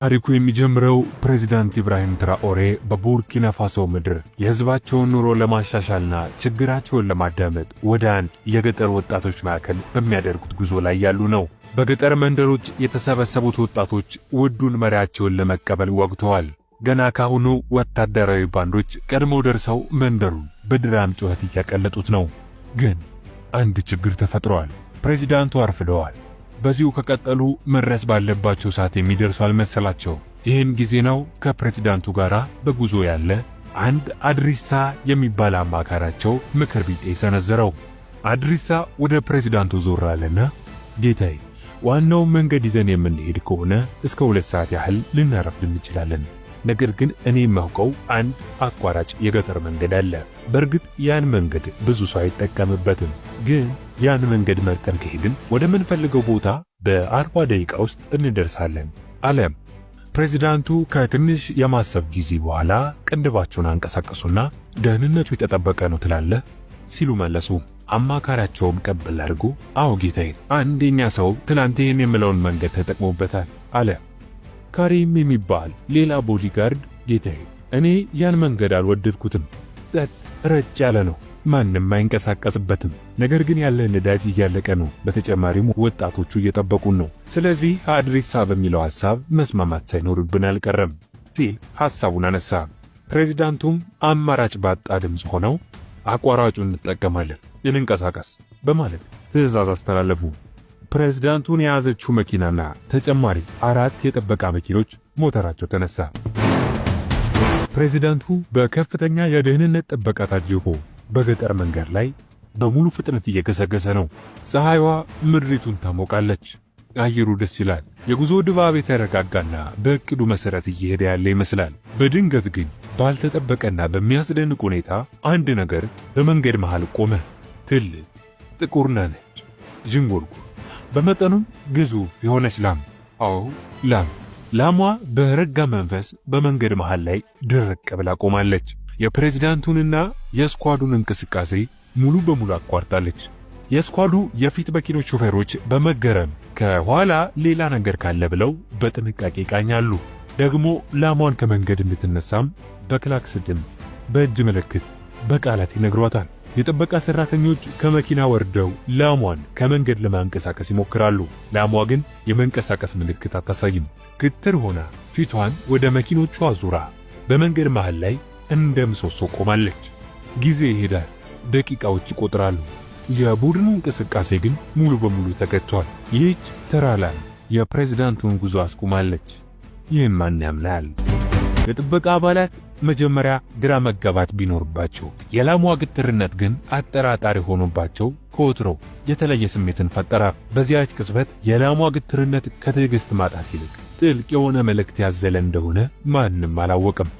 ታሪኩ የሚጀምረው ፕሬዚዳንት ኢብራሂም ትራኦሬ በቡርኪና ፋሶ ምድር የሕዝባቸውን ኑሮ ለማሻሻልና ችግራቸውን ለማዳመጥ ወደ አንድ የገጠር ወጣቶች ማዕከል በሚያደርጉት ጉዞ ላይ ያሉ ነው። በገጠር መንደሮች የተሰበሰቡት ወጣቶች ውዱን መሪያቸውን ለመቀበል ወግተዋል። ገና ካሁኑ ወታደራዊ ባንዶች ቀድመው ደርሰው መንደሩን በድራም ጩኸት እያቀለጡት ነው። ግን አንድ ችግር ተፈጥሯል። ፕሬዚዳንቱ አርፍደዋል። በዚሁ ከቀጠሉ መድረስ ባለባቸው ሰዓት የሚደርሱ አልመሰላቸው። ይህን ጊዜ ነው ከፕሬዚዳንቱ ጋር በጉዞ ያለ አንድ አድሪሳ የሚባል አማካራቸው ምክር ቢጤ ሰነዘረው። አድሪሳ ወደ ፕሬዚዳንቱ ዞር አለና፣ ጌታዬ፣ ዋናው መንገድ ይዘን የምንሄድ ከሆነ እስከ 2 ሰዓት ያህል ልናረፍድ እንችላለን። ነገር ግን እኔ የማውቀው አንድ አቋራጭ የገጠር መንገድ አለ። በእርግጥ ያን መንገድ ብዙ ሰው አይጠቀምበትም፣ ግን ያን መንገድ መርጠን ከሄድን ወደምንፈልገው ቦታ በ40 ደቂቃ ውስጥ እንደርሳለን አለ። ፕሬዚዳንቱ ከትንሽ የማሰብ ጊዜ በኋላ ቅንድባቸውን አንቀሳቀሱና ደህንነቱ የተጠበቀ ነው ትላለህ ሲሉ መለሱ። አማካሪያቸውም ቀበል አድርጎ አዎ ጌታዬ፣ አንድ የኛ ሰው ትላንት ይህን የምለውን መንገድ ተጠቅሞበታል አለ። ካሪም የሚባል ሌላ bodyguard ጌታዬ፣ እኔ ያን መንገድ አልወደድኩትም። ጸጥ ረጭ ያለ ነው፣ ማንም አይንቀሳቀስበትም። ነገር ግን ያለን ነዳጅ እያለቀ ነው። በተጨማሪም ወጣቶቹ እየጠበቁን ነው። ስለዚህ አድሪሳ በሚለው ሐሳብ መስማማት ሳይኖርብን አልቀረም ሲል ሐሳቡን አነሳ። ፕሬዚዳንቱም አማራጭ ባጣ ድምፅ ሆነው አቋራጩን እንጠቀማለን፣ እንንቀሳቀስ በማለት ትዕዛዝ አስተላለፉ። ፕሬዝዳንቱን የያዘችው መኪናና ተጨማሪ አራት የጥበቃ መኪኖች ሞተራቸው ተነሳ። ፕሬዚዳንቱ በከፍተኛ የደህንነት ጥበቃ ታጅቦ በገጠር መንገድ ላይ በሙሉ ፍጥነት እየገሰገሰ ነው። ፀሐይዋ ምድሪቱን ታሞቃለች። አየሩ ደስ ይላል። የጉዞ ድባብ የተረጋጋና በእቅዱ መሰረት እየሄደ ያለ ይመስላል። በድንገት ግን ባልተጠበቀና በሚያስደንቅ ሁኔታ አንድ ነገር በመንገድ መሃል ቆመ። ትልቅ ጥቁርና ነጭ ዥንጉርጉር በመጠኑም ግዙፍ የሆነች ላም። አዎ፣ ላም። ላሟ በረጋ መንፈስ በመንገድ መሃል ላይ ድርቅ ብላ ቆማለች። የፕሬዝዳንቱንና የ squad ኡን እንቅስቃሴ ሙሉ በሙሉ አቋርጣለች። የ squad ኡ የፊት መኪኖች ሾፌሮች በመገረም ከኋላ ሌላ ነገር ካለ ብለው በጥንቃቄ ይቃኛሉ። ደግሞ ላሟን ከመንገድ እንድትነሳም በክላክስ ድምፅ፣ በእጅ ምልክት፣ በቃላት ይነግሯታል። የጥበቃ ሰራተኞች ከመኪና ወርደው ላሟን ከመንገድ ለማንቀሳቀስ ይሞክራሉ። ላሟ ግን የመንቀሳቀስ ምልክት አታሳይም። ግትር ሆና ፊቷን ወደ መኪኖቹ አዙራ በመንገድ መሃል ላይ እንደ ምሰሶ ቆማለች። ጊዜ ይሄዳል፣ ደቂቃዎች ይቆጥራሉ። የቡድኑ እንቅስቃሴ ግን ሙሉ በሙሉ ተገትቷል። ይህች ተራ ላም የፕሬዝዳንቱን ጉዞ አስቁማለች። ይህን ማን ያምናል? የጥበቃ አባላት መጀመሪያ ግራ መጋባት ቢኖርባቸው የላሟ ግትርነት ግን አጠራጣሪ ሆኖባቸው ከወትሮው የተለየ ስሜትን ፈጠረ። በዚያች ቅጽበት የላሟ ግትርነት ከትዕግስት ማጣት ይልቅ ጥልቅ የሆነ መልእክት ያዘለ እንደሆነ ማንም አላወቀም።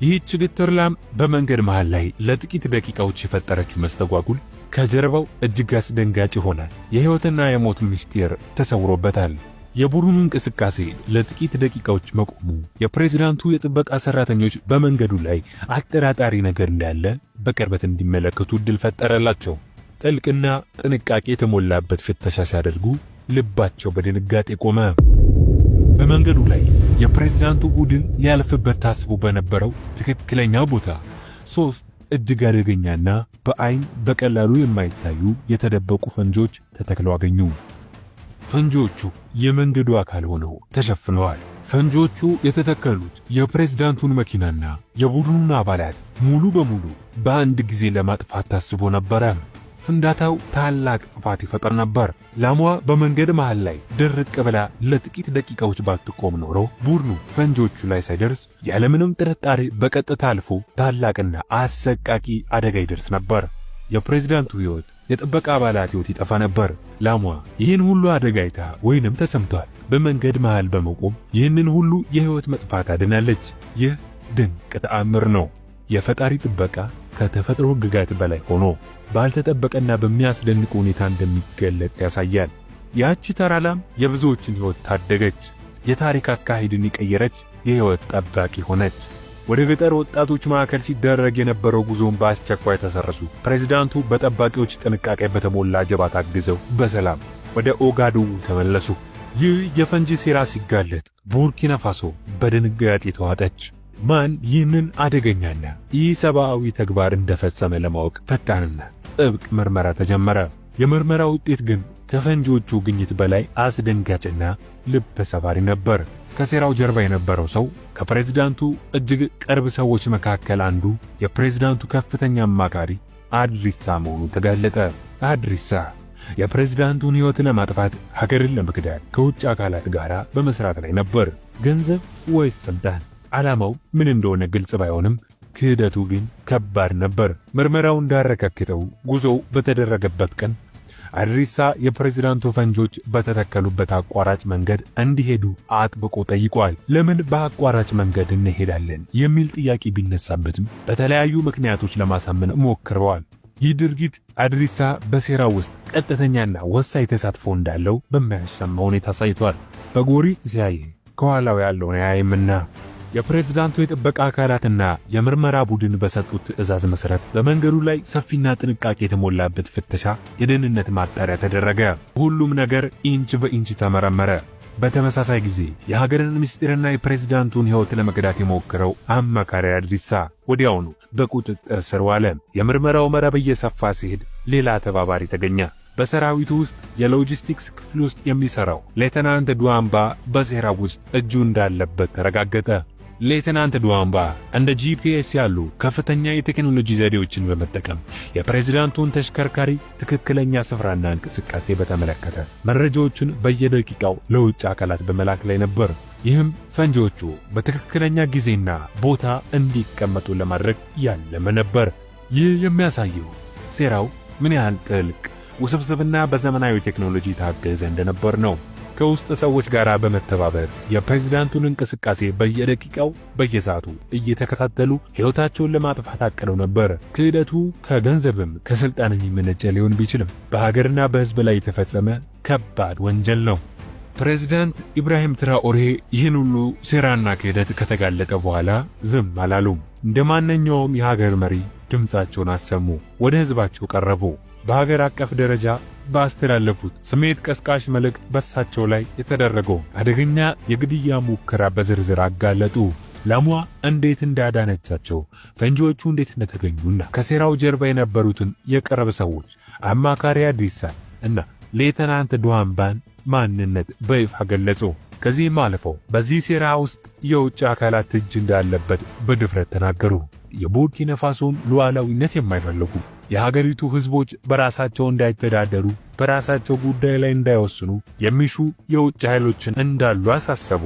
ይህች ግትር ላም በመንገድ መሃል ላይ ለጥቂት ደቂቃዎች የፈጠረችው መስተጓጉል ከጀርባው እጅግ አስደንጋጭ ይሆናል። የሕይወትና የሞት ምስጢር ተሰውሮበታል። የቡድኑ እንቅስቃሴ ለጥቂት ደቂቃዎች መቆሙ የፕሬዝዳንቱ የጥበቃ ሰራተኞች በመንገዱ ላይ አጠራጣሪ ነገር እንዳለ በቅርበት እንዲመለከቱ እድል ፈጠረላቸው። ጥልቅና ጥንቃቄ የተሞላበት ፍተሻ ሲያደርጉ ልባቸው በድንጋጤ ቆመ። በመንገዱ ላይ የፕሬዝዳንቱ ቡድን ሊያልፍበት ታስቦ በነበረው ትክክለኛ ቦታ ሶስት እጅግ አደገኛና በአይን በቀላሉ የማይታዩ የተደበቁ ፈንጂዎች ተተክለው አገኙ። ፈንጂዎቹ የመንገዱ አካል ሆነው ተሸፍነዋል። ፈንጂዎቹ የተተከሉት የፕሬዝዳንቱን መኪናና የቡድኑን አባላት ሙሉ በሙሉ በአንድ ጊዜ ለማጥፋት ታስቦ ነበረ። ፍንዳታው ታላቅ ጥፋት ይፈጥር ነበር። ላሟ በመንገድ መሃል ላይ ድርቅ ብላ ለጥቂት ደቂቃዎች ባትቆም ኖሮ ቡድኑ ፈንጂዎቹ ላይ ሳይደርስ ያለምንም ጥርጣሬ በቀጥታ አልፎ ታላቅና አሰቃቂ አደጋ ይደርስ ነበር። የፕሬዝዳንቱ ሕይወት፣ የጥበቃ አባላት ሕይወት ይጠፋ ነበር። ላሟ ይህን ሁሉ አደጋ አይታ ወይንም ተሰምቷል በመንገድ መሃል በመቆም ይህንን ሁሉ የሕይወት መጥፋት አድናለች። ይህ ድንቅ ተአምር ነው። የፈጣሪ ጥበቃ ከተፈጥሮ ሕግጋት በላይ ሆኖ ባልተጠበቀና በሚያስደንቅ ሁኔታ እንደሚገለጥ ያሳያል። ያቺ ተራ ላም የብዙዎችን ሕይወት ታደገች። የታሪክ አካሄድን የቀየረች የሕይወት ጠባቂ ሆነች። ወደ ገጠር ወጣቶች ማዕከል ሲደረግ የነበረው ጉዞን በአስቸኳይ ተሰረዙ። ፕሬዚዳንቱ በጠባቂዎች ጥንቃቄ በተሞላ አጀባ ታግዘው በሰላም ወደ ኦጋዱጉ ተመለሱ። ይህ የፈንጂ ሴራ ሲጋለጥ ቡርኪና ፋሶ በድንጋጤ ተዋጠች። ማን ይህንን አደገኛና ኢሰብአዊ ተግባር እንደፈጸመ ለማወቅ ፈጣንና ጥብቅ ምርመራ ተጀመረ። የምርመራ ውጤት ግን ከፈንጂዎቹ ግኝት በላይ አስደንጋጭና ልብ ሰባሪ ነበር። ከሴራው ጀርባ የነበረው ሰው ከፕሬዝዳንቱ እጅግ ቅርብ ሰዎች መካከል አንዱ የፕሬዝዳንቱ ከፍተኛ አማካሪ አድሪሳ መሆኑ ተጋለጠ። አድሪሳ የፕሬዝዳንቱን ሕይወት ለማጥፋት፣ ሀገርን ለመክዳት ከውጭ አካላት ጋር በመስራት ላይ ነበር። ገንዘብ ወይስ ስልጣን? ዓላማው ምን እንደሆነ ግልጽ ባይሆንም ክህደቱ ግን ከባድ ነበር። ምርመራው እንዳረጋገጠው ጉዞው በተደረገበት ቀን አድሪሳ የፕሬዝዳንቱ ፈንጆች በተተከሉበት አቋራጭ መንገድ እንዲሄዱ አጥብቆ ጠይቋል። ለምን በአቋራጭ መንገድ እንሄዳለን የሚል ጥያቄ ቢነሳበትም በተለያዩ ምክንያቶች ለማሳመን ሞክረዋል። ይህ ድርጊት አድሪሳ በሴራው ውስጥ ቀጥተኛና ወሳኝ ተሳትፎ እንዳለው በማያሻማ ሁኔታ አሳይቷል። በጎሪጥ ሲያይ ከኋላው ያለውን አያይምና። የፕሬዝዳንቱ የጥበቃ አካላትና የምርመራ ቡድን በሰጡት ትዕዛዝ መሰረት በመንገዱ ላይ ሰፊና ጥንቃቄ የተሞላበት ፍተሻ፣ የደህንነት ማጣሪያ ተደረገ። ሁሉም ነገር ኢንች በኢንች ተመረመረ። በተመሳሳይ ጊዜ የሀገርን ምስጢርና የፕሬዝዳንቱን ሕይወት ለመክዳት የሞከረው አማካሪ አድሪሳ ወዲያውኑ በቁጥጥር ስር ዋለ። የምርመራው መረብ እየሰፋ ሲሄድ ሌላ ተባባሪ ተገኘ። በሰራዊቱ ውስጥ የሎጂስቲክስ ክፍል ውስጥ የሚሰራው ሌተናንት ዱዋምባ በሴራው ውስጥ እጁ እንዳለበት ተረጋገጠ። ሌተናንት ዱዋምባ እንደ GPS ያሉ ከፍተኛ የቴክኖሎጂ ዘዴዎችን በመጠቀም የፕሬዝዳንቱን ተሽከርካሪ ትክክለኛ ስፍራና እንቅስቃሴ በተመለከተ መረጃዎችን በየደቂቃው ለውጭ አካላት በመላክ ላይ ነበር። ይህም ፈንጂዎቹ በትክክለኛ ጊዜና ቦታ እንዲቀመጡ ለማድረግ ያለመ ነበር። ይህ የሚያሳየው ሴራው ምን ያህል ጥልቅ፣ ውስብስብና በዘመናዊ ቴክኖሎጂ የታገዘ እንደነበር ነው። ከውስጥ ሰዎች ጋር በመተባበር የፕሬዝዳንቱን እንቅስቃሴ በየደቂቃው፣ በየሰዓቱ እየተከታተሉ ሕይወታቸውን ለማጥፋት አቅደው ነበር። ክህደቱ ከገንዘብም ከስልጣን የሚመነጨ ሊሆን ቢችልም በሀገርና በሕዝብ ላይ የተፈጸመ ከባድ ወንጀል ነው። ፕሬዝዳንት ኢብራሂም ትራኦሬ ይህን ሁሉ ሴራና ክህደት ከተጋለጠ በኋላ ዝም አላሉም። እንደ ማንኛውም የሀገር መሪ ድምፃቸውን አሰሙ፣ ወደ ሕዝባቸው ቀረቡ። በሀገር አቀፍ ደረጃ ባስተላለፉት ስሜት ቀስቃሽ መልእክት በሳቸው ላይ የተደረገው አደገኛ የግድያ ሙከራ በዝርዝር አጋለጡ። ላሟ እንዴት እንዳዳነቻቸው፣ ፈንጂዎቹ እንዴት እንደተገኙና ከሴራው ጀርባ የነበሩትን የቅርብ ሰዎች አማካሪ አዲሳ እና ሌተናንት ዱዋምባን ማንነት በይፋ ገለጹ። ከዚህም አልፈው በዚህ ሴራ ውስጥ የውጭ አካላት እጅ እንዳለበት በድፍረት ተናገሩ። የቡርኪና ፋሶን ሉዓላዊነት የማይፈልጉ፣ የሀገሪቱ ሕዝቦች በራሳቸው እንዳይተዳደሩ፣ በራሳቸው ጉዳይ ላይ እንዳይወስኑ የሚሹ የውጭ ኃይሎችን እንዳሉ አሳሰቡ።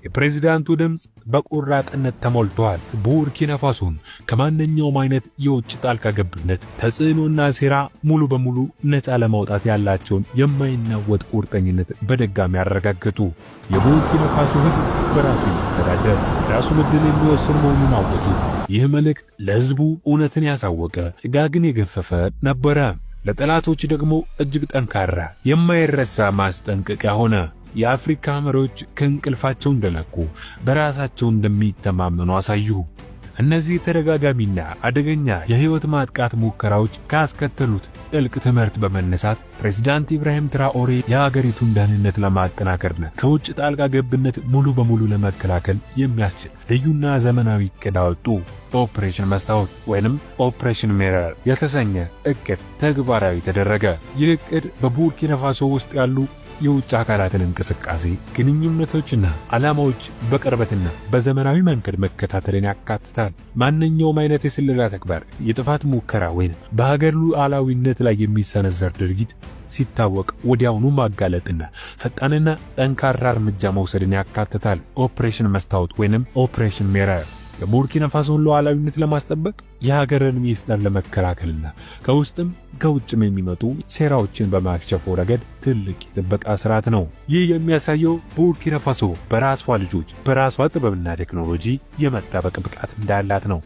የፕሬዚዳንቱ ድምፅ በቆራጥነት ተሞልቷል። ቡርኪና ፋሶን ከማንኛውም አይነት የውጭ ጣልቃ ገብነት፣ ተጽዕኖና ሴራ ሙሉ በሙሉ ነፃ ለማውጣት ያላቸውን የማይናወጥ ቁርጠኝነት በድጋሚ አረጋገጡ። የቡርኪና ፋሶ ሕዝብ በራሱ የሚተዳደር፣ የራሱን ዕድል የሚወስን መሆኑን አወጁ። ይህ መልእክት ለሕዝቡ እውነትን ያሳወቀ፣ ጭጋግን የገፈፈ ነበረ። ለጠላቶች ደግሞ እጅግ ጠንካራ፣ የማይረሳ ማስጠንቀቂያ ሆነ። የአፍሪካ መሪዎች ከእንቅልፋቸው እንደነቁ፣ በራሳቸው እንደሚተማመኑ አሳዩ። እነዚህ ተደጋጋሚና አደገኛ የህይወት ማጥቃት ሙከራዎች ካስከተሉት ጥልቅ ትምህርት በመነሳት ፕሬዝዳንት ኢብራሂም ትራኦሬ የሀገሪቱን ደህንነት ለማጠናከርና ከውጭ ጣልቃ ገብነት ሙሉ በሙሉ ለመከላከል የሚያስችል ልዩና ዘመናዊ እቅድ አወጡ። ኦፕሬሽን መስታወት ወይንም Operation Mirror የተሰኘ እቅድ ተግባራዊ ተደረገ። ይህ እቅድ በቡርኪና ፋሶ ውስጥ ያሉ የውጭ አካላትን እንቅስቃሴ፣ ግንኙነቶችና ዓላማዎች በቅርበትና በዘመናዊ መንገድ መከታተልን ያካትታል። ማንኛውም አይነት የስለላ ተግባር፣ የጥፋት ሙከራ ወይም በሀገር ሉዓላዊነት ላይ የሚሰነዘር ድርጊት ሲታወቅ ወዲያውኑ ማጋለጥና ፈጣንና ጠንካራ እርምጃ መውሰድን ያካትታል። ኦፕሬሽን መስታወት ወይንም Operation Mirror የቡርኪና ፋሶን ሉዓላዊነት ለማስጠበቅ፣ የሀገርን ሚስጥር ለመከላከልና ከውስጥም ከውጭም የሚመጡ ሴራዎችን በማክሸፉ ረገድ ትልቅ የጥበቃ ስርዓት ነው። ይህ የሚያሳየው ቡርኪና ፋሶ በራሷ ልጆች፣ በራሷ ጥበብና ቴክኖሎጂ የመጠበቅ ብቃት እንዳላት ነው።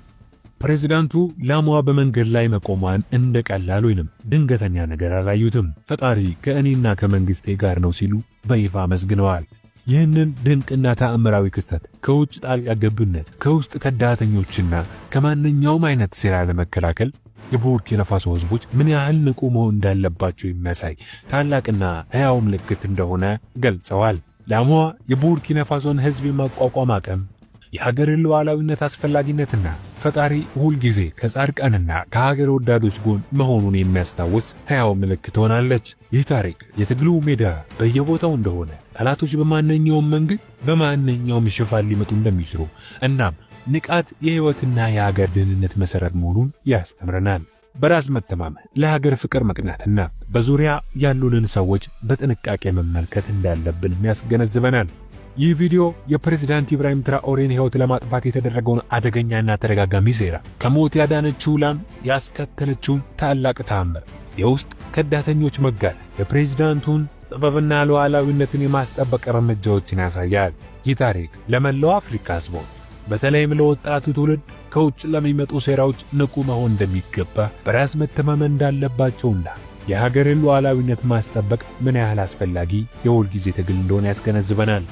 ፕሬዚዳንቱ ላሟ በመንገድ ላይ መቆሟን እንደ ቀላል ወይንም ድንገተኛ ነገር አላዩትም። ፈጣሪ ከእኔና ከመንግስቴ ጋር ነው ሲሉ በይፋ አመስግነዋል። ይህንን ድንቅና ተአምራዊ ክስተት ከውጭ ጣልቃ ገብነት፣ ከውስጥ ከዳተኞችና ከማንኛውም አይነት ሴራ ለመከላከል የቡርኪና ፋሶ ሕዝቦች ምን ያህል ንቁ መሆን እንዳለባቸው የሚያሳይ ታላቅና ሕያው ምልክት እንደሆነ ገልጸዋል። ላሟ የቡርኪና ፋሶን ሕዝብ የማቋቋም አቅም፣ የሀገርን ሉዓላዊነት አስፈላጊነትና ፈጣሪ ሁል ጊዜ ከጻድቃንና ከሀገር ወዳዶች ጎን መሆኑን የሚያስታውስ ሕያው ምልክት ሆናለች። ይህ ታሪክ የትግሉ ሜዳ በየቦታው እንደሆነ፣ ጠላቶች በማንኛውም መንገድ በማንኛውም ሽፋን ሊመጡ እንደሚችሉ፣ እናም ንቃት የሕይወትና የሀገር ደህንነት መሠረት መሆኑን ያስተምረናል። በራስ መተማመን፣ ለሀገር ፍቅር መቅናትና በዙሪያ ያሉንን ሰዎች በጥንቃቄ መመልከት እንዳለብንም ያስገነዝበናል። ይህ ቪዲዮ የፕሬዝዳንት ኢብራሂም ትራኦሬን ሕይወት ለማጥፋት የተደረገውን አደገኛና ተደጋጋሚ ሴራ፣ ከሞት ያዳነችው ላም ያስከተለችውን ታላቅ ተአምር፣ የውስጥ ከዳተኞች መጋለጥ፣ የፕሬዝዳንቱን ጥበብና ሉዓላዊነትን የማስጠበቅ እርምጃዎችን ያሳያል። ይህ ታሪክ ለመላው አፍሪካ ሕዝቦች፣ በተለይም ለወጣቱ ትውልድ፣ ከውጭ ለሚመጡ ሴራዎች ንቁ መሆን እንደሚገባ፣ በራስ መተማመን እንዳለባቸውና የሀገርን ሉዓላዊነት ማስጠበቅ ምን ያህል አስፈላጊ የሁል ጊዜ ትግል እንደሆነ ያስገነዝበናል።